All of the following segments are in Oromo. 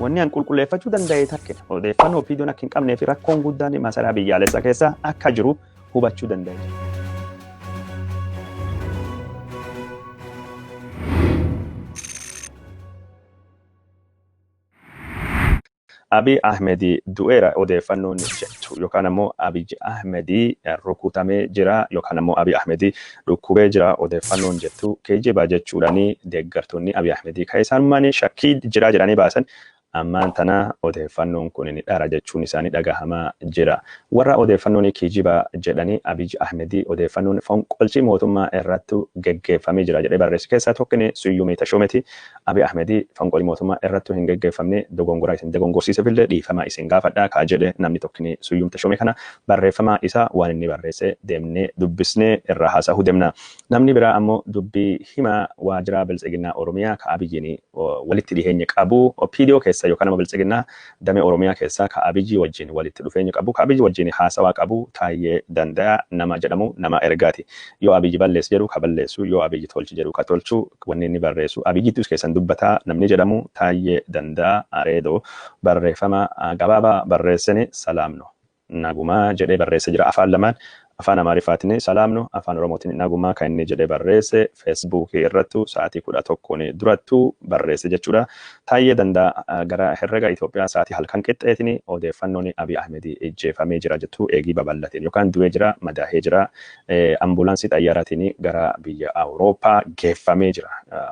Wanni an qulqulleeffachuu danda'e takke odeeffannoo OPDOn akka hin qabnee fi rakkoon guddaan masaraa biyyaalessaa keessa akka jiru hubachuu danda'e. Abiy Ahmed du'eera odeeffannoon jettu yookaan ammoo Abiy Ahmed rukutamee jira yookaan ammoo Abiy Ahmed dhukkubee jira odeeffannoon jettu geejjiba jechuudhaan deeggartoonni Abiy Ahmed kan isaan shakkii jira jedhanii baasan ammaan tana odeeffannoon kun ni dhara jechuun isaanii dhagahamaa jira. Warra odeeffannoon kijiba jedhanii Abiy Ahmed odeeffannoon fonqolchi mootummaa irratti geggeeffamee jira jedhee barreesse keessaa tokko Suyyumii Tashoomeeti. Abiy Ahmed fonqolchi mootummaa irratti hin geggeeffamne, dogongoraa isin dogongorsiiseefillee dhiifama isin gaafadhaa kaa jedhe namni tokko Suyyum Tashoomee kana barreeffama isaa waan inni barreesse deemnee dubbisnee irraa haasa'uu deemna. Namni biraa ammoo dubbii hima waajjira Biltsiginnaa Oromiyaa ka Abiyyiin walitti dhiheenya qabu OPDO keessa yookaan ammoo Biltsiginnaa damee Oromiyaa keessa ka Abiyyi wajjin walitti dhufeenya qabu ka Abiyyi wajjin haasawaa qabu Taayyee Danda'a nama jedhamu nama ergaati. Yoo Abiyyi balleessu jedhu ka balleessu, yoo Abiyyi tolchi jedhu ka tolchu, wanni inni barreessu Abiyyittus keessan dubbataa namni jedhamu Taayyee Danda'a Areedoo barreeffama gabaabaa barreessani salaamno nagumaa jedhee barreesse jira afaan lamaan, afaan Amaariffaatiin salaamno, afaan Oromootiin nagumaa kan inni jedhee barreesse Feesbuukii irrattu sa'aatii 11 durattu barreesse jechuudha. Taayyee Danda'a gara herrega Itoophiyaa sa'aatii halkan qixxeetiin odeeffannoon Abiy Ahmed ijjeefamee jira jettu eegii babal'ateen yookaan du'ee jira, madaahee jira, ambulaansii xayyaaraatiin gara biyya Awurooppaa geeffamee jira.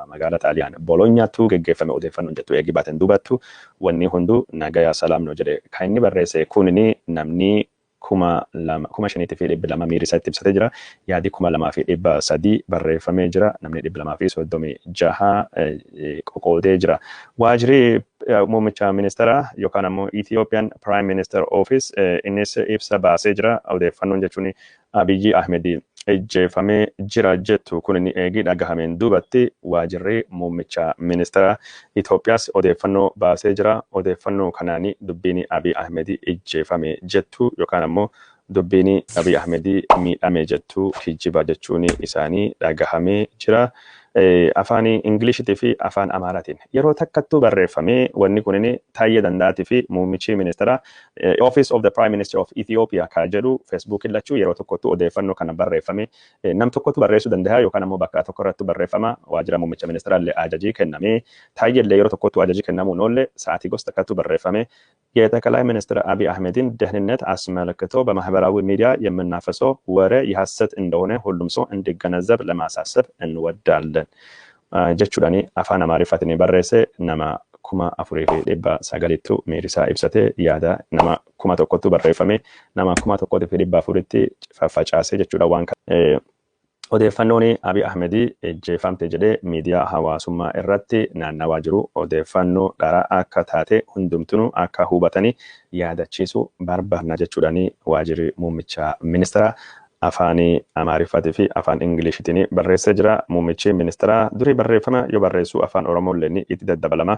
Magaalaa Xaaliyaan Bolonyaattu geggeeffame odeeffannoon jettu eegii baateen dubattu wanni hunduu nagaya salaamno jedhe kan inni barreesse kunini namni 25,200 miira isaatti ibsatee jira. Yaadi 2,300 barreeffamee jira. Namni 236 qoqoodee jira. Waajjirri muummicha ministeeraa yookaan ammoo Ethiopian Prime Minister Office innis ibsa baasee jira. Odeeffannoon jechuun Abiyyi Ahmed ijjeefamee jira jettu kun inni eegii dhagahameen duubatti waajjirri muummicha ministeera Itoophiyaas odeeffannoo baasee jira. Odeeffannoo kanaan dubbiin Abiy Ahmed ijjeefame jettu yookaan ammoo dubbiin Abiy Ahmed miidhame jettu kijjiba jechuun isaanii dhagahamee jira. Afaan Ingiliishitii fi afaan Amaaraatiin yeroo takkattuu barreeffamee wanni kun Taayyee Danda'aatii fi muummichi ministeera Office of the Prime Minister of Ethiopia ka jedhu Feesbuukiin lachuu yeroo tokkottu odeeffannoo kana barreeffame nam tokkotu barreessuu danda'a yookaan ammoo bakka tokko irratti barreeffama waajjira muummicha ministeera illee ajajii kenname Taayyee illee yeroo tokkottu ajajii kennamuun oolle sa'aatii gosa takkattu barreeffame የጠቅላይ ሚኒስትር አብይ አህመድን ደህንነት አስመልክቶ በማህበራዊ ሚዲያ የምናፈሰው ወሬ የሐሰት እንደሆነ ሁሉም ሰው እንዲገነዘብ ለማሳሰብ እንወዳለን jechuudhaan afaan Amaariffaatiin barreesse nama 4,900ttu miirisaa ibsate, yaada nama 1,000tu barreeffame, nama 1,400tti faffacaase jechuudha waan odeeffannoon Abiy Ahmed ijjeefamte jedhee miidiyaa hawaasummaa irratti naannawaa jiru odeeffannoo dharaa akka taate hundumtuu akka hubatanii yaadachiisu barbaadna jechuudhaan waajjirri muummicha ministeera afaan Amaariffaatii fi afaan Ingiliishitiin barreessee jira. Muummichi ministeera durii barreeffama yoo barreessu afaan Oromoo illee itti daddabalama.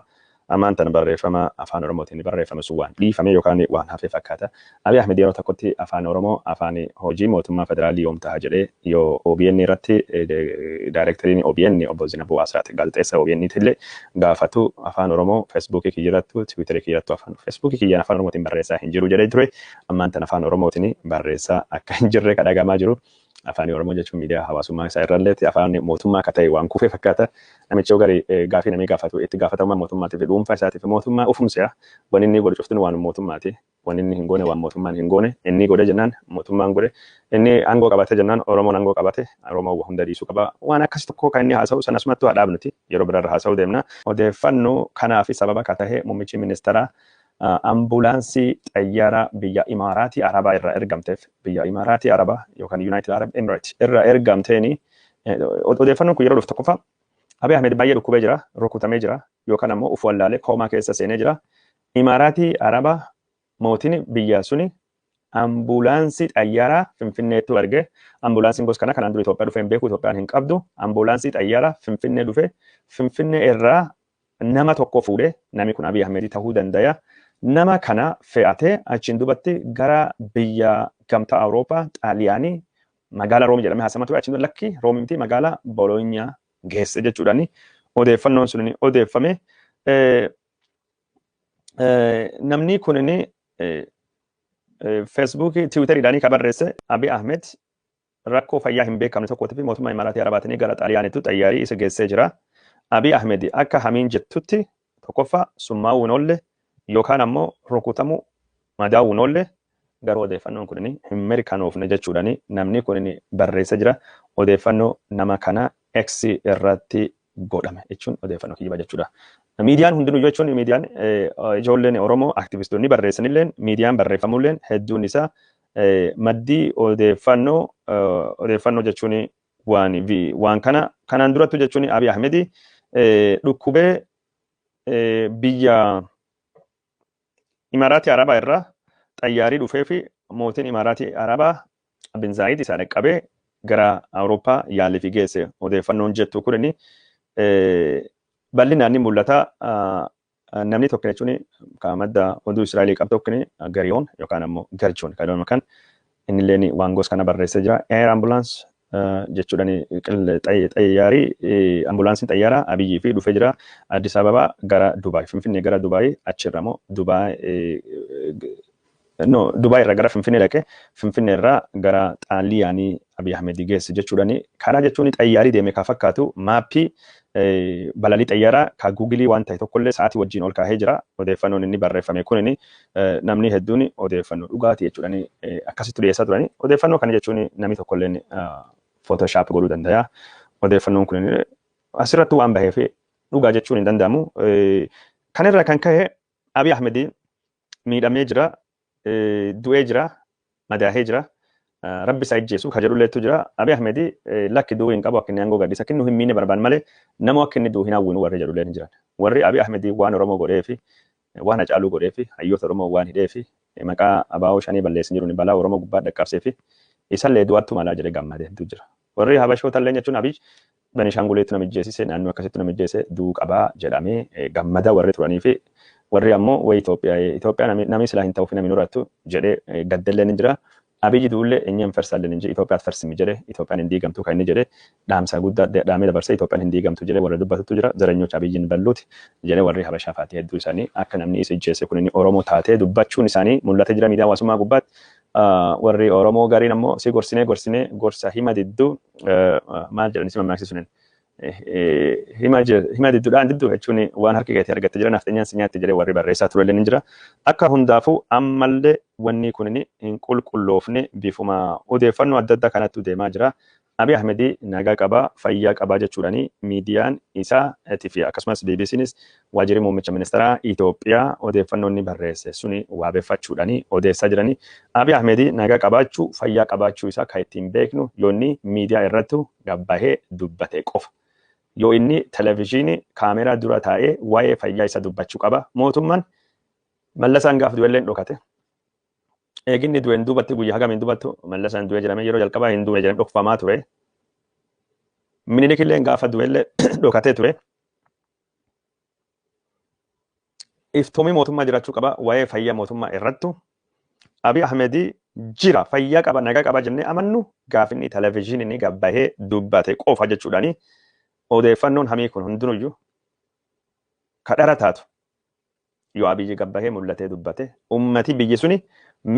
Ammaan tana barreeffama afaan Oromootiin barreeffame sun waan dhiifame yookaan waan hafe fakkaata. Abiy Ahmed yeroo tokkotti afaan Oromoo afaan hojii mootummaa federaalii yoom ta'a jedhee yoo OBN irratti daayireekteriin OBN obbo Zinabuu Asraat gaazexeessa OBN illee gaafatu afaan Oromoo Feesbuukii kiyyarattu Tiwiiterii kiyyarattu afaan Feesbuukii kiyyaan afaan Oromootiin barreessaa hin jiru jedhee ture. Ammaan tana afaan Oromootiin barreessaa akka hin jirre kadhagamaa jiru. Afaan Oromoo jechuun miidiyaa hawaasummaa isaa irrallee afaan mootummaa akka ta'e waan kufee fakkaata. Namichi yoo gari gaafii namni gaafatu itti gaafatamummaa mootummaatiif dhuunfaa isaatiif mootummaa ufumsi'a. Wanni inni godhu cuftin waan mootummaati. Wanni inni hin goone waan mootummaan hin goone. Inni godhe jennaan mootummaan godhe. Inni aangoo qabate jennaan Oromoon aangoo qabate. Oromoo hunda dhiisuu qaba. Waan akkas tokko kan inni haasa'u sana asumattuu haa dhaabnuti. Yeroo biraarra haasa'uu deemna. Odeeffannoo kanaa fi sababa akka ta'e muummichi ministeeraa ambulaansii xayyaara biyya Imaaraatii Arabaa irraa ergamteef biyya Imaaraatii Arabaa yookaan United Arab Emirates irraa ergamteeni odeeffannoon kun yeroo dhufu tokkoffaa Abiy Ahmed baay'ee dhukkubee jira, rukutamee jira yookaan ammoo uf wallaalee koomaa keessa seenee jira. Imaaraatii Arabaa mootiin biyya suni ambulaansii xayyaaraa Finfinneettu erge. Ambulaansiin gosa kana kanaan dura Itoophiyaa dhufee hin beeku, Itoophiyaan hin qabdu. Ambulaansii xayyaaraa Finfinnee dhufe, Finfinnee irraa nama tokko fuudhee, namni kun Abiy Ahmed ta'uu danda'a. Nama kana fe'atee achiin dubatti gara biyya gamtaa Awurooppaa Xaaliyaanii magaalaa Roomii jedhamee haasama ture. Achiin lakki Roomii miti magaalaa Bolonyaa geesse jechuudhaan odeeffannoon sun odeeffame. Namni kunini Feesbuukii Tiwiiteriidhaan kan barreesse Abiy Ahmed rakkoo fayyaa hin beekamne tokkootii fi mootummaa Imaaraatii Arabaatiin gara Xaaliyaanitti xayyaarii isa geessee jira. Abiy Ahmed akka hamiin jettutti tokkoffaa summaa'uu hin oolle yookaan ammoo rukutamuu madaa'uu hin oolle, garuu odeeffannoon kun hin mirkanoofne jechuudhaan namni kun barreessee jira. Odeeffannoo nama kana X irratti godhame jechuun odeeffannoo kijibaa jechuudha. Miidiyaan hundinuu jechuun miidiyaan ijoolleen Oromoo aktivistoonni barreessanillee miidiyaan barreeffamullee hedduun isaa maddii odeeffannoo jechuun waan kana kanaan durattu jechuun Abiy Ahmed dhukkubee biyya Imaaraatii Arabaa irraa xayyaarii dhufee fi mootiin Imaaraatii Arabaa Bin Zaayid isaa dhaqqabee gara Awurooppaa yaalii fi geesse odeeffannoon jettu kun bal'inaan ni mul'ata. Namni tokko jechuun kan madda oduu Israa'elii qabu tokko Gariyoon yookaan ammoo Garjoon kan jedhamu kan innillee waan gosa kana barreessee jira. Air ambulance jechuudhaan xayyaarii ambulaansiin xayyaaraa Abiyyii fi dhufee jira. Addis Ababaa gara Dubaay, Finfinnee gara Dubaay, achirra immoo Dubaay, no, Dubaay irraa gara Finfinnee dhaqee Finfinnee irraa gara Xaaliyaanii Abiy Ahmed geesse jechuudhaan karaa jechuun xayyaarii deeme ka fakkaatu maappii balalii xayyaaraa ka Guugilii waan ta'e tokkollee sa'aatii wajjin ol kaahee jira. Odeeffannoon inni barreeffame kun namni hedduun odeeffannoo dhugaatii jechuudhaan akkasitti dhiyeessaa turani. Odeeffannoo kana jechuun namni tokkollee Photoshop godhuu danda'a. Odeeffannoon kun asirratti waan baheef dhugaa jechuun hin danda'amu. Kanarraa kan ka'e Abiy Ahmed miidhamee jira, du'ee jira, madaahee jira. Rabbi isaa ijjeesu ka jedhulleetu jira. Abiy Ahmed lakki du'uu hin qabu, akka inni aangoo gadhiisa akka inni hin miine barbaan malee nama akka inni du'u hin hawwinu warri jedhullee ni jiran. Warri Abiy Ahmed waan Oromoo godhee fi waan Hacaaluu godhee fi hayyoota Oromoo waan hidhee fi maqaa abaa'oo shanii balleessin jiru balaa Oromoo gubbaa dhaqqabsee fi isallee du'attu malaa jedhee gammadee hedduu jira. Warri Habashoota illee jechuun Abiy Benishaanguleetti nama ijjeesise, naannoo akkasitti nama ijjeese, du'uu qabaa jedhamee gammada warri turanii fi warri ammoo wayi Itoophiyaa namni silaa hin ta'uuf namni horattu jedhee gaddellee ni jira. Abiyyi du'ullee inni hin farsallee ni jira. Itoophiyaat farsimi jedhee Itoophiyaan hin diigamtu kan inni jedhee dhaamsa guddaa dhaamee dabarsee Itoophiyaan hin diigamtu jedhee warra dubbatutu jira. Zaranyocha Abiyyiin balluuti jedhee warri Habashaa faati hedduu isaanii akka namni isa ijjeesse kun inni Oromoo taatee dubbachuun isaanii mul'atee jira miidiyaa hawaasummaa gubbaatti. Warri Oromoo gariin ammoo si gorsinee gorsinee gorsa hima didduu maal jedhani si mammaaksisuun hima didduudhaan didduu jechuun waan harki keetii argatte jira nafxanyaan si nyaatte jedhee warri barreessaa turellee ni jira. Akka hundaafuu ammallee wanni kun hin qulqulloofne, bifuma odeeffannoo adda addaa kanattu deemaa jira. Abiy Ahmed nagaa qabaa, fayyaa qabaa jechuudhaan miidiyaan isaa fi akkasumas BBCnis waajjirri muummicha ministeeraa Itoophiyaa odeeffannoo inni barreesse suni waabeeffachuudhaan odeessaa jirani. Abiy Ahmed nagaa qabaachuu, fayyaa qabaachuu isaa kan ittiin beeknu yoo inni miidiyaa irratti gabbahee dubbate qofa. Yoo inni televizyiinii kaameraa dura taa'ee waa'ee fayyaa isaa dubbachuu qaba. Mootummaan Mallasaan gaaf du'ellee dhokate. Eeginni du'een duubatti guyyaa hagamiin dubattu Mallasaan du'ee jedhamee yeroo jalqabaa hin duune jedhamee dhokfamaa ture. Minilik illee gaafa du'ellee dhokatee ture. Iftoomii mootummaa jiraachuu qaba waa'ee fayyaa mootummaa irrattu. Abiy Ahmed jira, fayyaa qaba, nagaa qaba jennee amannu gaafinni televizyiiniin gabbahee dubbate qofa jechuudhaani odeeffannoon hamii kun hundinuyyuu kadhara taatu yoo Abiyyi gabbahee mul'atee dubbate ummati biyyi suni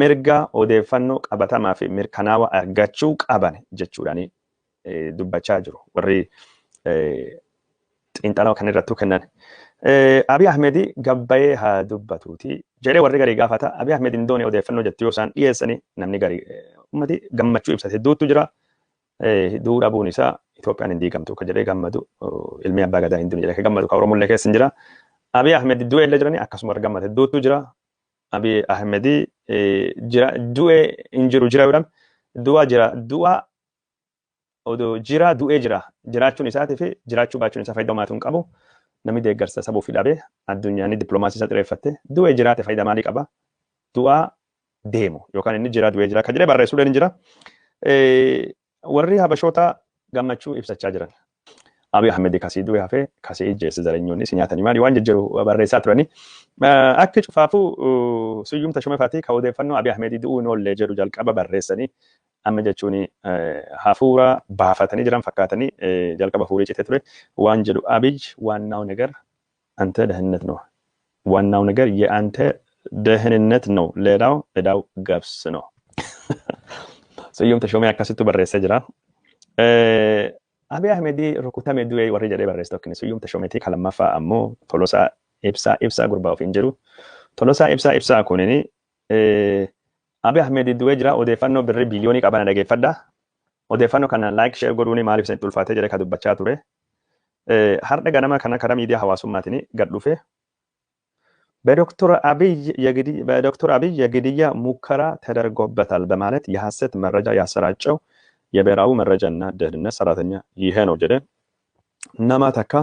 mirga odeeffannoo qabatamaa fi mirkanaawaa argachuu qaban jechuudhaani dubbachaa jiru warri xiinxalaa kan irrattuu kennan. Abiy Ahmed gabbahee haa dubbatuuti jedhee warri garii gaafata. Abiy Ahmed hin doone odeeffannoo jettu yoo isaan dhiyeessani namni garii ummati gammachuu ibsate hedduutu jira. Du'uu dhabuun isaa Itoophiyaan hin diigamtu kan jedhee gammadu, ilmi abbaa gadaa hin duune jedhee kan gammadu kan Oromollee keessa hin jira. Abiy Ahmed du'e illee jirani akkasuma gammade hedduutu jira. Abiy Ahmed jira du'e hin jiru jira jedhame du'a jira du'a odoo jira du'ee jira jiraachuun isaatii fi jiraachuu baachuun isaa faayidaa maatu hin qabu. Namni deeggarsa saba ofii dhabee addunyaan dippiloomaasii isaa xireeffatte du'e jiraate faayidaa maalii qaba? Du'aa deemu yookaan inni jira du'ee jira kan jedhee barreessuu ni jira. Warri Habashoota gammachuu ibsachaa jiran. Abiy Ahmed kasii du'e hafee kasii ijjeesse zaranyoonni si nyaatanii maali waan jejjeru barreessaa turani. Akka cufaafuu Suyyum Tashome Faati ka odeeffannoo Abiy Ahmed du'uu hin oolle jedhu jalqaba barreessanii amma jechuun hafuura baafatanii jiran fakkaatanii jalqaba hafuurii citee ture waan jedhu Abiy ዋናው ነገር አንተ ደህንነት ነው። ዋናው ነገር የአንተ ደህንነት ነው፣ ሌላው ዕዳው ገብስ ነው። Siyyum Tashoomee akkasittu barreessee jira. Abiy Ahmed rukutame du'e warri jedhee barreesse tokko Siyyum Tashoomeetii. Kan lammaffaa ammoo Tolosaa Ibsaa Ibsaa gurbaa ofiin jedhu. Tolosaa Ibsaa Ibsaa kunini Abiy Ahmed du'ee jira, odeeffannoo birrii biliyoonii qaban dhageeffadha. Odeeffannoo kana like share godhuuni maaliif isin ulfaatee jedhee ka dubbachaa ture. Har'a ganama kana karaa miidiyaa hawaasummaatiin gad dhufe. በዶክተር አብይ የግድያ ሙከራ ተደርጎበታል በማለት የሐሰት መረጃ ያሰራጨው የብሔራዊ መረጃና ደህንነት ሰራተኛ ይሄ ነው jedhe. Nama takka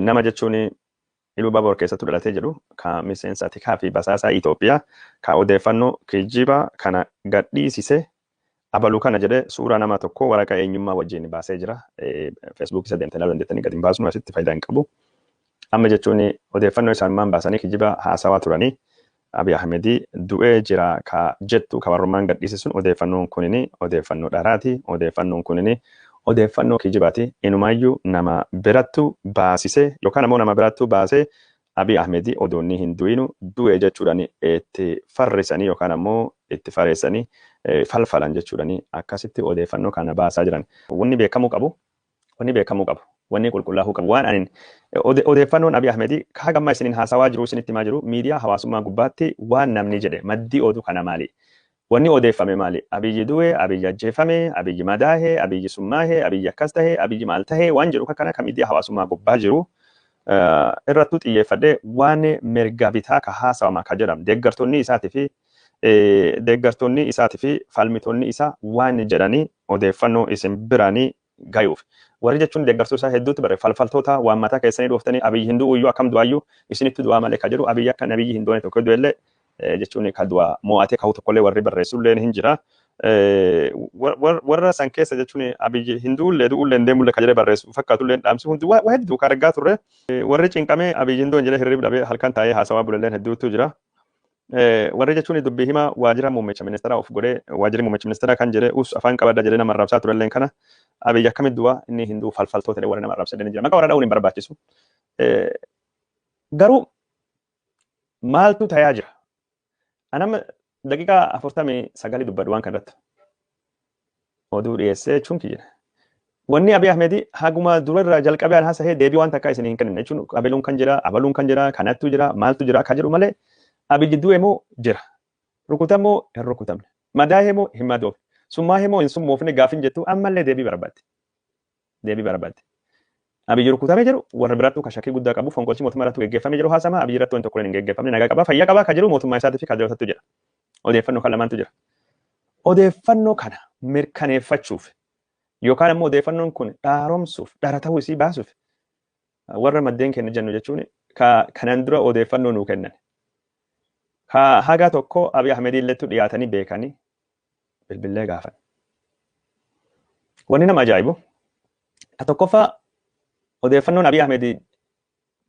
nama jechuun Iluu Baabur keessatti dhalatee jedhu ka miseensa tikaa fi basaasaa Itoophiyaa ka odeeffannoo kijibaa kana gadhiisise abaluu kana jedhe suuraa nama tokko waraqaa eenyummaa wajjin baasee jira. Feesbuuk isa deemtanii ilaaluu dandeettanii, gadi hin baasnu, asitti faayidaa hin qabu. Amma jechuun odeeffannoo isaanummaan baasanii kijiba haasawaa turanii Abiy Ahmed du'ee jira ka jettu ka warrummaan gadhiise sun, odeeffannoon kunini odeeffannoo dharaati, odeeffannoon kunini odeeffannoo kijibaati. Inumaayyuu nama birattu baasise yookaan ammoo nama birattu baasee Abiy Ahmed odoonni hin du'inu du'e jechuudhaan itti farrisanii yookaan ammoo itti fareessanii falfalan jechuudhaan akkasitti odeeffannoo kana baasaa jiran. Wanni beekamuu qabu, wanni beekamuu qabu, wanni qulqullaa'uu qabu waan anin odeeffannoon Abiy Ahmed haga ammaa isiniin haasawaa jiru, isinitti himaa jiru, miidiyaa hawaasummaa gubbaatti waan namni jedhe, maddii oduu kana maali? Wanni odeeffame maali? Abiyyi du'e, Abiyyi ajjeefame, Abiyyi madaahe, Abiyyi summaahe, Abiyyi akkas tahe, Abiyyi maal tahe waan jedhu kana kan miidiyaa hawaasummaa gubbaa jiru irrattuu xiyyeeffadhee waan mirga bitaa ka haasawama ka jedhamu deeggartoonni isaatii fi falmitoonni isaa waan jedhanii odeeffannoo isin biraanii gayuuf. Warri jechuun deeggartoota isaa hedduutu bare falfaltoota waan mataa keessanii dhooftanii Abiyyi hin du'u iyyuu akkam du'aayyuu isinitti du'aa malee ka jedhu, Abiyyi akka nabiyyi hin du'ane tokko du'ellee jechuun ka du'a mo'atee ka'u tokkollee warri barreessullee hin jira. Warra san keessa jechuun Abiyyi hin du'ullee du'ullee hin deemullee ka jedhee barreessu fakkaatullee dhaamsi hundi waa hedduu ka argaa turre. Warri cinqamee Abiyyi hin du'an jedhee hirriib dhabee halkan taa'ee haasawaa bulelleen hedduutu jira. Warri jechuun dubbii himaa waajjira muummicha ministeeraa of godhee waajjirri muummicha ministeeraa kan jedhee us afaan qabadda jedhee nama arrabsaa turelleen kana Abiyyi akkamitti du'a, inni hin du'u, falfaltoota jedhee warri nama arrabsa jira. Maqaa warra dha'uun hin barbaachisu. Garuu maaltu tayaa jira? Anama daqiiqaa 49 dubbadhu waan kanarratti. Oduu dhiyeessee jechuun kiyya. Wanni Abiy Ahmed haguma durarraa jalqabee an haasa'ee deebii waan takkaa isin hin kennine jechuun abaluun kan jira, abaluun kan jira, kanattu jira, maaltu jira akka jedhu malee Abiyyi du'e moo jira? Rukutamoo hin rukutamne? Madaa'e moo hin madoofne? Summaa'e moo hin summoofne gaafin jettu ammallee deebii barbaadde. Deebii barbaadde. Abiyyi rukutamee jedhu warra biraattu ka shakkii guddaa qabu, fonqolchi mootummaa irratti geggeeffamee jedhu haasama. Abiyyi irratti wanti tokko hin geggeeffamne, nagaa qaba, fayyaa qaba ka jedhu mootummaa isaatii fi kaadirootatu jira. Odeeffannoo kan lamaantu jira. Odeeffannoo kana mirkaneeffachuuf yookaan immoo odeeffannoon kun dhaaromsuuf, dhara ta'uu isii baasuuf, warra maddeen kenna jennu jechuun ka kanan dura odeeffannoo nuu kennan. Ka haga tokko Abiy Ahmed illettu dhiyaatanii beekanii bilbillee gaafan. Wanni nama ajaa'ibu ka tokkoffaa odeeffannoon Abiy Ahmed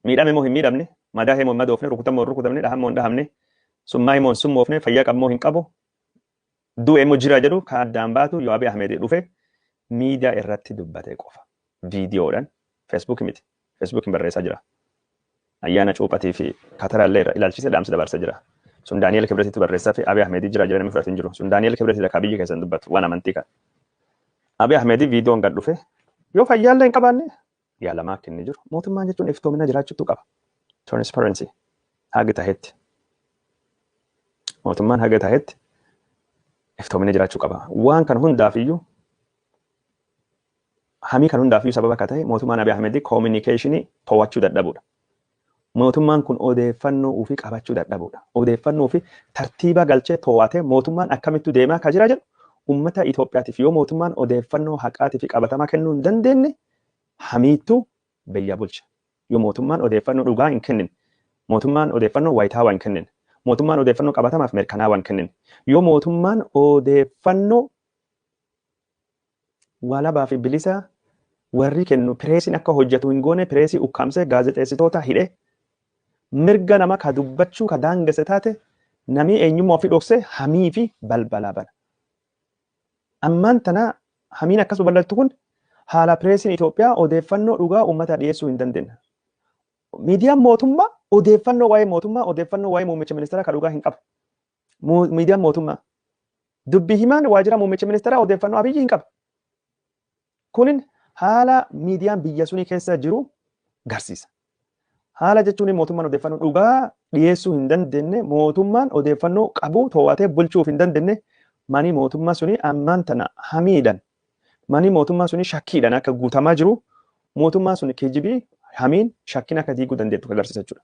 miidhame moo hin miidhamne, madaa'e moo hin madoofne, rukutamoo hin rukutamne, dhahamoo hin dhahamne, summaa'e moo hin summoofne, fayyaa qabmoo hin qabu, du'e moo jira jedhu ka addaan baatu yoo Abiy Ahmed dhufe miidiyaa irratti dubbate qofa. Viidiyoodhaan, Feesbuuk miti. Feesbuukiin barreessaa jira. Ayyaana cuuphatii fi kataraallee irra ilaalchisee dhaamsa dabarsaa jira. Sun Daani'el Kibretitti barreessaa fi Abiy Ahmed jira jira namni fudhatu hin jiru. Sun Daani'el Kibretidha ka biyya keessan dubbatu waan amantii kan. Abiy Ahmed viidiyoon gad dhufe yoo fayyaallee hin qabaanne yaalamaa akka inni jiru. Mootummaan jechuun iftoomina jiraachuutu qaba. Transparency haga tahetti. Mootummaan haga tahetti iftoomina jiraachuu qaba. Waan kan hundaaf iyyuu, hamii kan hundaaf iyyuu sababa akka ta'e mootummaan Abiy Ahmed communication to'achuu dadhabuudha. Mootummaan kun odeeffannoo ofii qabachuu dadhabuudha. Odeeffannoo ofii tartiiba galchee to'atee mootummaan akkamittu deemaa akka jira jedhu uummata Itoophiyaatiif yoo mootummaan odeeffannoo haqaatii fi qabatamaa kennuu hin dandeenye hamiittuu biyya bulcha. Yoo mootummaan odeeffannoo dhugaa hin kennin, mootummaan odeeffannoo wayitaawaa hin kennin, mootummaan odeeffannoo qabatamaaf mirkanaawaa hin kennin, yoo mootummaan odeeffannoo walabaa fi bilisa warri kennu pireesiin akka hojjetu hin goone, pireesii ukkaamsee gaazexeessitoota hidhe, mirga nama ka dubbachuu ka daangesse taate, namni eenyummaa ofii dhoksee hamii fi balbalaa bana. Ammaan tana hamiin akkas babal'attu kun haala pireesiin Itoophiyaa odeeffannoo dhugaa uummata dhiyeessuu hin dandeenye. Miidiyaan mootummaa Odeeffannoo waa'ee mootummaa, odeeffannoo waa'ee muummicha ministeeraa kan dhugaa hin qabu. Miidiyaan mootummaa. Dubbii himaan waajjira muummicha ministeeraa odeeffannoo Abiyyi hin qabu. Kunin haala miidiyaan biyya sunii keessa jiru garsiisa. Haala jechuun mootummaan odeeffannoo dhugaa dhiyeessuu hin dandeenye, mootummaan odeeffannoo qabu to'atee bulchuuf hin dandeenye, mani mootummaa suni ammaan tana hamiidhaan, mani mootummaa suni shakkiidhaan akka guutamaa jiru, mootummaa suni kijibii hamiin shakkiin akka diiguu dandeettu agarsiisa jechuudha.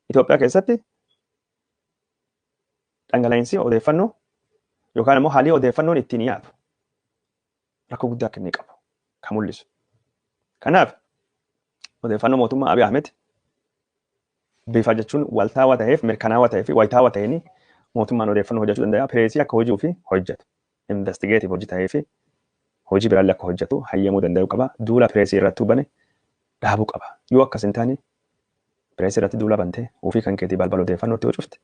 Itoophiyaa keessatti dhangala'iinsi odeeffannoo yookaan immoo haalli odeeffannoon ittiin yaadu rakkoo guddaa akka inni qabu kan mul'isu. Kanaaf odeeffannoo mootummaa Abiy Ahmed bifa jechuun waltaawaa ta'eef, mirkanaawaa ta'ee fi wayitaawaa ta'een mootummaan odeeffannoo hojjechuu danda'a. Pireesii akka hojii ofii hojjetu, investigeetiif hojii ta'ee fi hojii biraallee akka hojjetu hayyamuu danda'uu qaba. Duula pireesii irratti bane dhaabuu qaba. Yoo akkas hin taane, pireesii irratti duula bantee ofii kan keetii balbala odeeffannoo itti cufte,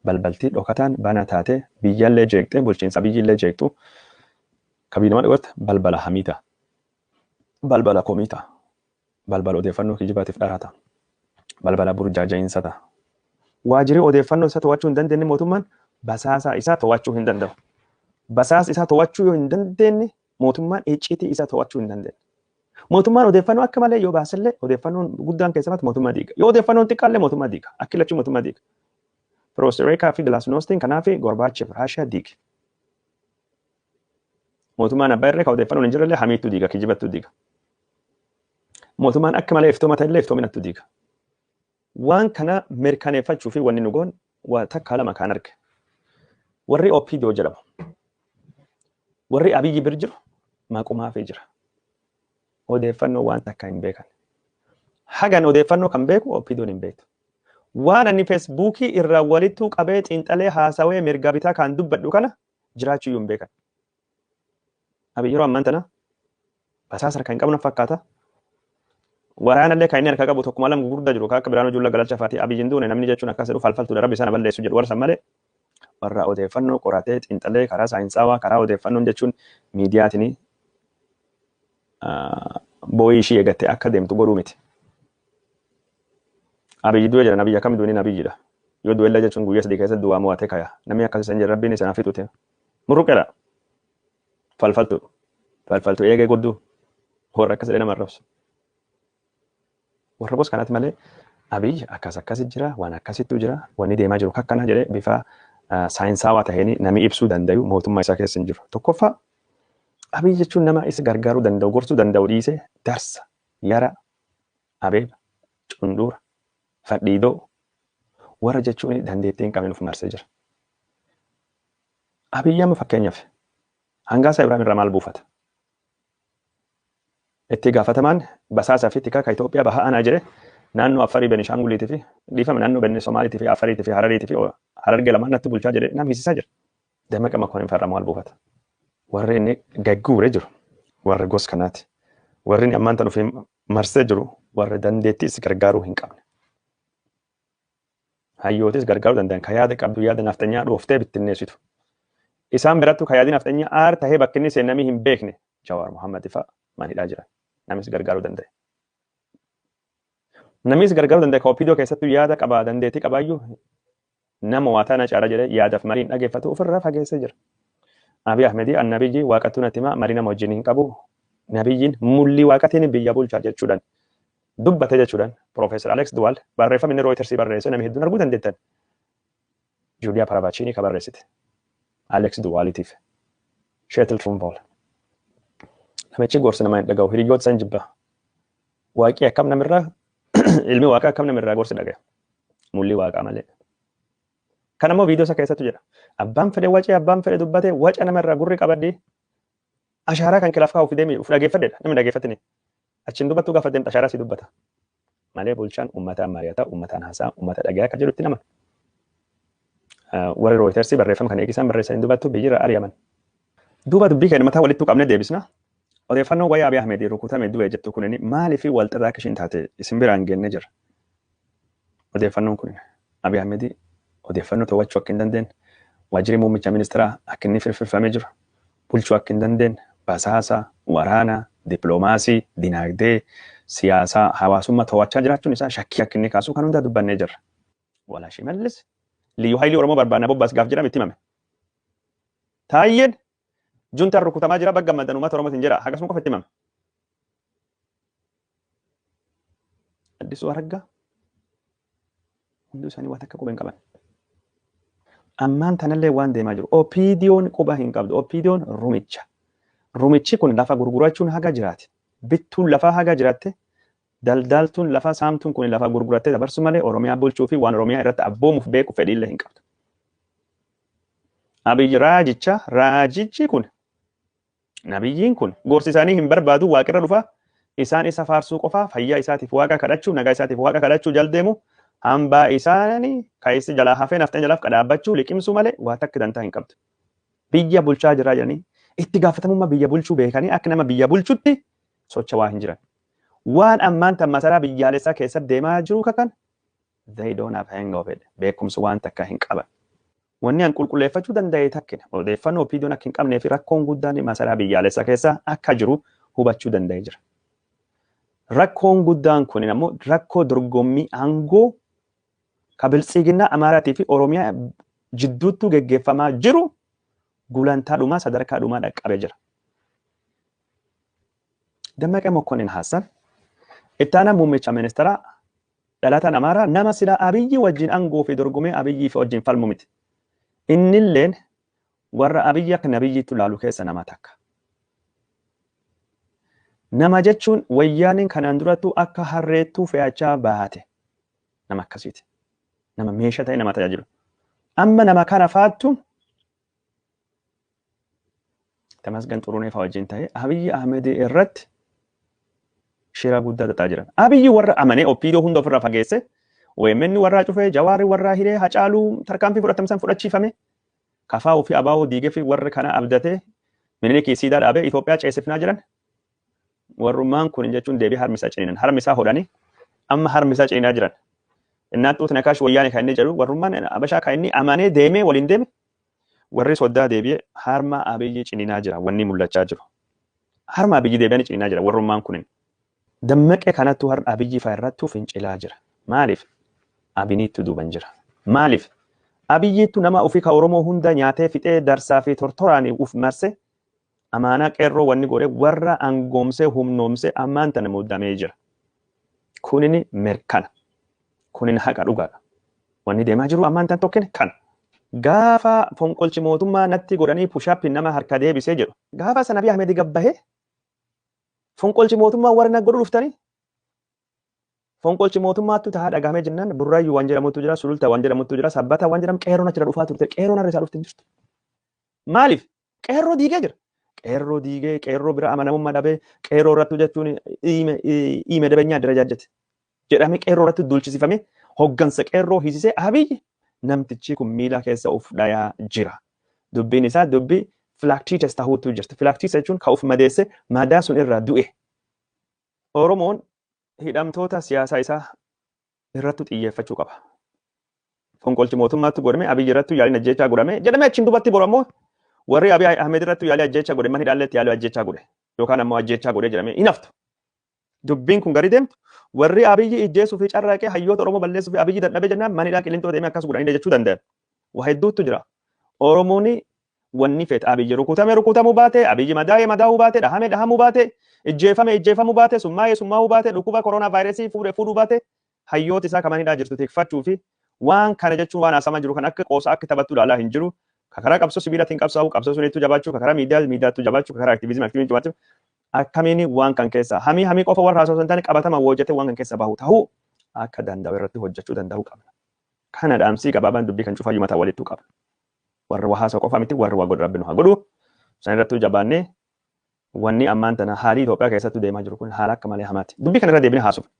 balbaltii dhokataan banaa taatee biyyallee jeeqxee, bulchiinsa biyyillee jeeqxu, kabii nama dhugatti balbala hamii ta'a. Balbala komii ta'a. Balbala odeeffannoo kijibaatiif dharaa ta'a. Balbala burjaaja'iinsa ta'a. Waajjirri odeeffannoo isaa to'achuu hin dandeenye, mootummaan basaasa isaa to'achuu hin danda'u. Basaasa isaa to'achuu yoo hin dandeenye, mootummaan icciitii isaa to'achuu hin dandeenye. Mootummaan odeeffannoo akka malee yoo baasellee, odeeffannoon guddaan keessatti mootummaa diiga. Yoo odeeffannoon xiqqaallee mootummaa diiga. Akki lachuu mootummaa diiga. Perestrooyikaa fi Gilaasnoostiin kanaaf Gorbaachev Raashiyaa diige. Mootummaan abbaa irree kan odeeffannoon hin jirrellee hamiittuu diiga, kijibattuu diiga. Mootummaan akka malee iftooma ta'ellee iftoominattuu diiga. Waan kana mirkaneeffachuu fi wanni nu goon waa takka lama kan arge. Warri OPDO jedhamu. Warri Abiyyi bir jiru maqumaafii jira. Odeeffannoo waan takka hin beekan. Hagan odeeffannoo kan beeku OPDOon hin beektu. Waan ani Feesbuukii irraa walittuu qabee xiinxalee haasawee mirga bitaa kan dubbadhu kana jiraachuu iyyuu hin beekan. Abiy yeroo ammaan tana basaasa harka hin qabnu fakkaata. Waraanallee kan inni harka qabu tokkuma lama gurguddaa jiru, akka Biraanuu Juullaa Galalcha faati. Abiyyi hin duune namni jechuun akkas jedhu falfaltuudha, rabbi sana balleessu jedhu warra malee, warra odeeffannoo qoratee xiinxalee karaa saayinsaawaa, karaa odeeffannoon jechuun miidiyaatiin boo'ii ishii eegattee akka deemtu godhuu miti. Abiyyi du'e jedhan. Abiyyi akkam du'e? Abiyyidha. Yoo du'ellee jechuun guyyaa 3 keessatti du'aa mo'atee kaya. Namni akkas isan jedhu rabbiin isaan fixute. Murruqeedha. Falfaltu. Falfaltu eegee gudduu. Warra akkas jedhee nama arrabsu. Warra gos kanaati malee, Abiyyi akkas akkasi jira, waan akkasittu jira, wanni deemaa jiru kakkana jedhee bifa saayinsaawaa taheen namni ibsuu danda'u mootummaa isaa keessa hin jiru. Tokkoffaa, Abiyyi jechuun nama isa gargaaruu danda'u, gorsuu danda'u dhiisee darsa, yara, abeeba, cunduura, fadhiidoo warra jechuun dandeettii hin qabne of marsee jira. Abiyyi amma fakkeenyaaf Hangaasaa Ibraahim irraa maal buufata? Itti gaafatamaan basaasaa fi tikaa kan Itoophiyaa bahaa aanaa jedhe naannoo Affarii, Benishaanguliitii fi, dhiifama, naannoo Benni Somaaliitii fi Affariitii fi Harariitii fi Harargee lamaan natti bulchaa jedhe nam hiisisaa jira. Dammaqa Makonnen farra maal buufata? Warri inni gagguure jiru warra gos kanaati. Warri inni ammaan tan ofii marsee jiru warra dandeettiis gargaaruu hin qabne. Hayyootis gargaaruu danda'an ka yaada qabdu, yaada nafxanyaa dhooftee bittinneessitu. Isaan birattu ka yaadi nafxanyaa aar tahee bakki inni seenamii hin beekne Jawaar Muhammad fa'a manidhaa jiran. Namis gargaaruu danda'e. Namis gargaaruu danda'e ka OPDO keessattuu yaada qabaa, dandeettii qabaayyuu, nama waa taana caala jedhee yaadaaf marii hin dhageeffatu, ofirraa fageessee jira. Abiy Ahmedii an nabiyyi waaqattuu natti himaa, marii nama wajjin hin qabu. Nabiyyiin mullii waaqatiin biyya bulchaa jechuudhaan dubbate jechuudhaan Profeesar Alex Duwal barreeffama inni Rooyitersii barreesse namni hedduun arguu dandeettan. Juuliyaa Paravachiinii ka barreessite. Alex Duwaalitiif. Sheetil Trumbool. Namichi gorsa namaa hin dhaga'u. Hiriyoota san jibba. Waaqii akkam namirraa, ilmi waaqaa akkam namirraa gorsa dhagaya? Mulli waaqaa malee. Kan ammoo viidiyoo isa keessattu jedha. Abbaan fedhe wacee, abbaan fedhe dubbate, waca namarraa gurri qabadhi. Ashaaraa kan kilaaf kaa'uuf deemi uf dhageeffadheedha. Namni dhageeffatini. Achiin dubbattuu gaafa deemtu ashaaraa si dubbata. Malee bulchaan uummataan mari'ata, uummataan haasa'a, uummata dhagayaa akka jedhutti nama. Warri Rooyitersii barreeffama kana eegisaan barreessanii dubbattu biyyirra ari'aman. Duuba dubbii keenya mataa walittuu qabnee deebisna. Odeeffannoo waa'ee Abiy Ahmed rukutame du'e jettu kunin maaliif walxaxaa akka ishiin taate isin biraan geennee jira. Odeeffannoon kun Abiy Ahmed odeeffannoo to'achuu akka hin dandeenye, waajjirri muummicha ministeeraa akka inni firfirfamee jiru, bulchuu akka hin dandeenye, basaasa, waraana, dippiloomaasii, dinaagdee, Siyaasaa hawaasummaa to'achaa jiraachuun isaa shakkii akka inni kaasu kan hundaa dubbannee jirra. Walaa Shimallis Liyyuu Haayilii Oromoo barbaadna bobbaas gaaf jedhame itti himame. Taayyeen juntaan rukutamaa jira bakka gammadan uummata Oromootiin jira akkasuma qofa itti himame. Addisuu Araggaa hunduu isaanii waan takka quba hin qaban. Ammaan tanallee waan deemaa jiru. OPDOn quba hin qabdu. OPDOn rumicha. Rumichi kun lafa gurgurachuun haga jiraate. Bittuun lafaa haga jiraatte daldaltuun lafa saamtuun kun lafa gurgurattee dabarsu malee Oromiyaa bulchuu fi waan Oromiyaa irratti abboomuuf beeku fedhiillee hin qabdu. Abiyyi raajicha raajichi kun nabiyyiin kun gorsi isaanii hin barbaadu waaqirra dhufa isaan isa faarsuu qofa fayyaa isaatiif waaqa kadhachuu nagaa isaatiif waaqa kadhachuu jal deemu hambaa isaanii kaayessi jalaa hafee nafxeen jalaaf qadhaabbachuu liqimsuu malee waa takka dantaa hin qabdu. Biyya bulchaa jiraa jedhanii itti gaafatamummaa biyya bulchuu beekanii akka nama biyya bulchutti socho'aa hin jiran. Waan ammaan tan masaraa biyyaalessaa keessatti deemaa jiru kakan they don't have hang of it. Beekumsa waan takka hin qaban. Wanni an qulqulleeffachuu danda'e takkina. Odeeffannoo OPDOn akka hin qabnee fi rakkoon guddaan masaraa biyyaalessaa keessa akka jiru hubachuu danda'ee jira. Rakkoon guddaan kun ammoo rakkoo dorgommii aangoo ka biltsiginnaa Amaaraatii fi Oromiyaa jidduutti geggeeffamaa jiru gulantaa dhumaa sadarkaa dhumaa dhaqqabee jira. Dammaqee Mokonnin Hassan ittaanaa muummicha ministeeraa dhalataan Amaaraa nama sila Abiyyi wajjin aangoo fi dorgomee Abiyyi fi wajjin falmu miti. Innilleen warra Abiyyi akka nabiyyiitti ilaalu keessa nama takka. Nama jechuun wayyaaniin kanaan durattuu akka harreettuu fe'achaa baate nama akkasiiti. Nama meeshaa ta'e nama tajaajilu. Amma nama kana faattu Tamasgan Xurunee fa'aa wajjin ta'e Abiyyi Ahmed irratti shira guddaa xaxaa jiran. Abiyyi warra amanee OPDO hunda ofirraa fageesse OMN warraa cufee Jawaarri warraa hiree Hacaaluu tarkaanfii fudhatamsan fudhachiifame. Kafaa ofii abaa'oo diigee fi warri kana abdatee Minilikii siidaa dhaabee Itoophiyaa ceesifnaa jiran. Warrummaan kun jechuun deebii harmi isaa ciniinan. Harmi isaa hodhanii amma harmi isaa ciniinaa jiran. Innaan xuuti nakaash wayyaane kan inni jedhu warrummaan Abashaa kan inni amanee deemee waliin deeme warri soddaa deebi'ee harma Abiyyi ciniinaa jira wanni mul'achaa jiru. Harma Abiyyi deebi'anii ciniinaa jira warrummaan kunin. Dammaqee kanattuu har'a Abiyyi fa'a irrattuu fincilaa jira. Maaliif? Abiniittu duuban jira. Maaliif? Abiyyiittu nama ofii ka Oromoo hunda nyaatee fixee darsaa fi tortoraan uf marse amaanaa qeerroo wanni godhe warra angoomsee humnoomsee ammaan tana muddamee jira. Kunini mirkana. Kunin haqa dhugaadha. Wanni deemaa jiru ammaan tan tokkine kana. Gaafa fonqolchi mootummaa natti godhanii pushaappi nama harka deebisee jedhu. Gaafa sana Abiy Ahmed gabbahee fonqolchi mootummaa warra na godhu dhuftanii fonqolchi mootummaattu tahaa dhagahamee jennaan Burraayyuu waan jedhamutu jira, Sulultaa waan jedhamutu jira, Sabbataa waan jedhamu qeerroon achirra dhufaa turte. Qeerroon har'a isaa dhufte hin jirtu. Maaliif? Qeerroo diigee jira. Qeerroo diigee qeerroo bira amanamummaa dhabee qeerroo irrattu jechuun iime dabanyaa darajaajjate jedhamee qeerroo irratti duulchisifamee hoggansa qeerroo hiisisee Abiyyi namtichi kun miila keessa of dhayaa jira. Dubbiin isaa dubbii filaktiites tahuutu jirti. Filaktiites jechuun ka of madeesse madaa sun irraa du'e. Oromoon hidhamtoota siyaasaa isaa irrattu xiyyeeffachuu qaba. Fonqolchi mootummaatti godhame Abiyyi irrattu yaaliin ajjeechaa godhame jedhamee achiin duubatti boru ammoo warri Abiy Ahmed irrattu yaalii ajjeechaa godhe mana hidhaalleetti yaalii ajjeechaa godhe yookaan ammoo ajjeechaa godhe jedhamee hin haftu. Dubbiin kun gari deemtu warri Abiyyi ijjeesuu fi carraaqee hayyoota Oromoo balleessuu fi Abiyyi dadhabee jennaan mana hidhaa Qilintoo deemee akkas godhanii jechuu danda'an. Waa hedduutu jira. Oromoon wanni feete Abiyyi rukutame rukutamuu baate Abiyyi madaa'e madaa'uu baate dhahame dhahamuu baate ijjeefame ijjeefamuu baate summaa'e summaa'uu baate dhukkuba koronaa vaayirasii fuudhe fuudhuu baate hayyoota isaa kaman hidhaa jirtu tikfachuu fi waan kana jechuun waan haasamaa jiru kan akka qoosaa akka taphattu ilaalaa hin jiru. Karaa qabsoo sibiilaatiin qabsaa'u qabsoo suniitu jabaachuu karaa miidiyaa miidiyaattu jabaachuu karaa aktiivizimii aktiivizimii jabaachuu akkamiin waan kan keessa hamii hamii qofa warra haasawaa hin taane qabatama hojjetee waan kan keessa bahu ta'uu akka danda'u irratti hojjechuu danda'uu qabna. Kana dhaamsii gabaabaan dubbii kan cufaayyuu mataa walittuu qabna. Warra waa haasa'u qofa miti warra waa godhu rabbi nu haa godhu. San irrattuu jabaannee wanni ammaan tana haalii Itoophiyaa keessattuu deemaa jiru kun haala akka malee hamaati. Dubbii kana irra deebinee haasofna.